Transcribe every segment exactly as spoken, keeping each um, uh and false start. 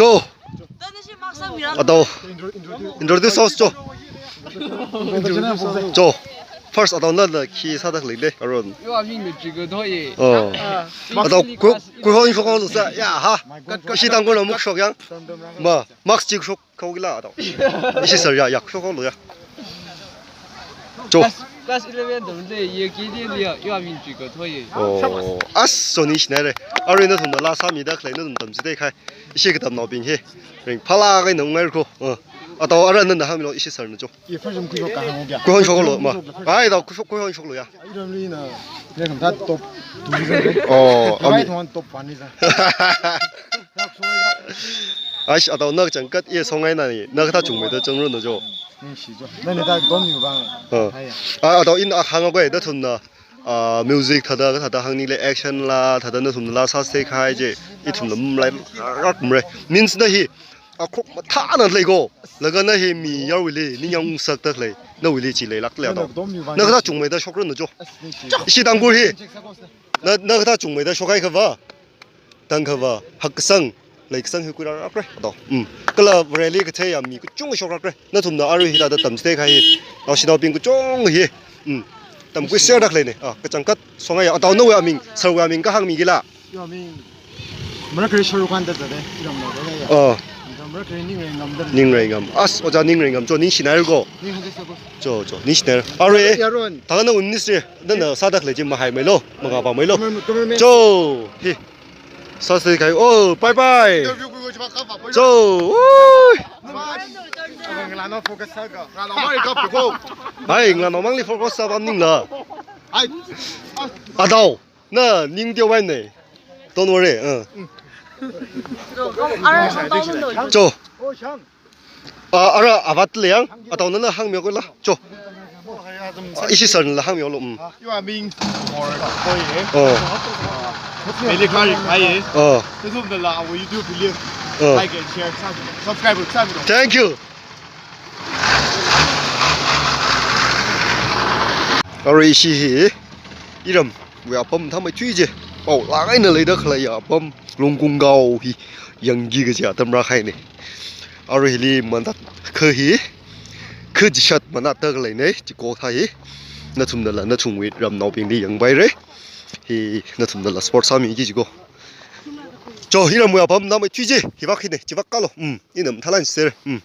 Go. Atao. Introduce sauce cho. Cho. First atao nana khi sāda khalei le, Arun. Iwui aming Mechiko Thoye. Oh. Atao ku-, kuihon shokhaolu sā. Ya ha. Ishi Tangkhulna muk shok yang. Ma, mask chi shok. Kau gila atao. Ishi sir ya, ya, shokhaolu ya. Cho. Class, class eleven tamde, ye K D N ya, iwui aming Mechiko Thoye. Oh, as so ningshinaire. Arui nathumna laa sāmida khalei nathum tamchithei kahai. Ishi katamnaobing hi. Ringphālāk eina ngairko. Uh. Atao ara nana hāngmilu ishi sirna cho. Ye, first time kuihon kahāng ho kya? Kuihon shokhaolu ma. Ai, atao kuihon shokhaolu ya. Iramli na, ya kam ta top two ni sa. Oh, right ami. One top one ni sa. Aish, atao na kachangkhat ye songai na ni, na kathā chungmeida chongranu cho. Ningshi cho. Nana ta dom yu bang. Ah. Hai ya. Ah, atao ina hāngakhui, nathumna, ah, music thāda, thāda hāngni le action la, thāda nathumna laa sāsei kahai chi, ithumna mlai rak mre. Means na hi, akhok mathāna leiko. Laga na hi mi yarwuili, ningyāng sakda khalei, nawuili chi leilāk le atao. Na kathā chungmeida shokranu cho. Ishi Tangkhul hi. Na, na kathā chungmeida shokhai khavā. Tangkhava, hakkasang, leikasang hi kuirar rakre, atao. Mm. Kala rally kathei ya mi kachungkha shok rakre. Nathumna arui hithāda tamchithei kahai. Naoshinaobing kachungkha hi. Mm. Tamkhuiser da khalei ne. Ah, kachangkhat songai ya. Atao nawui aming, sirwui aming kahāng miki la. Iwui aming. Mara kare Shahrukh Khan da zade, iramli da ya. Oh. Mara kare Ningreingam da. Ningreingam. As, Ojā Ningreingam, cho ningshinairko. Ning hande sako. Cho, cho, ningshinair. Arui. Yaron. Thangna unnis re. Nana sāda khalei chi mahaimeilo, mangāpammeilo. Cameraman, cameraman. Cho. Hi. Sāsei kahai. Oh, bye bye. Interview kuigo chiba kapa. Cho. Ui. Ngalāna focus sāka. Ngalā mari kap ko. Hai, ngalāna mangli focus sāpam ningla. Ai. Atao. Na ning teowai ne. Don't worry. Uh. Cho. Ah, ara avat le yang. Atao nana hāngmiakhui la. Cho. Ah, ishi sirna la hāngmialu. Mm. Iwui aming. Oh. Mele kari kai. Oh. Nathumna la our YouTube video. Oh. Like and share, subscribe, subscribe. Thank you. Arui ishi hi iramwui apam thāmeithui chi. Paolāk eina leida khalei apam Longkung Gao hi yangki kaja atam rākahai ne. Arui hili manat kha hi, kha chishat manat da khalei ne, chiko thā hi. Nathumna la nathumwui ramnaobingli yangpaire. Hi nathumna la support sāmiki chiko. Cho, iramwui apam thāmeithui chi, hivak hi ne, chivak kalo. Mm, ina mathālāk eina ser. Mm.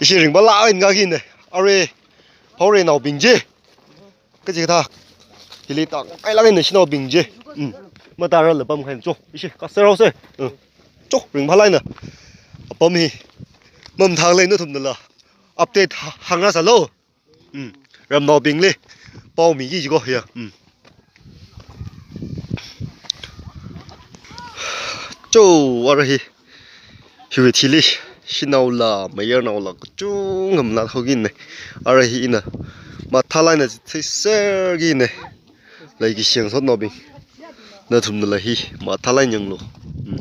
Ishi ringphālāk eina ngaki ne. Arui, Paoreinaobing chi. Kachikathā. Hili tang, ai lāk eina shanaobing chi. Mm. Mathālāk eina pamkahai cho. Ishi, kaser haose. Mm. Cho, ringphālāk eina. Apam hi. Mamathā lei nathumna la. Update ha-, hāngrāsālu. Mm. Ramnaobingli. Pao miki chiko ya. Mm. Cho, ara hi. Hiwui thili. Shanaola, mayarnaola, kachungkha manat haoki ne. Ara hi ina. Mathālāk eina theiserki ne. Leikashi yangsotnaobing. Nathumna la hi. Mathālāk eina yanglu. Mm.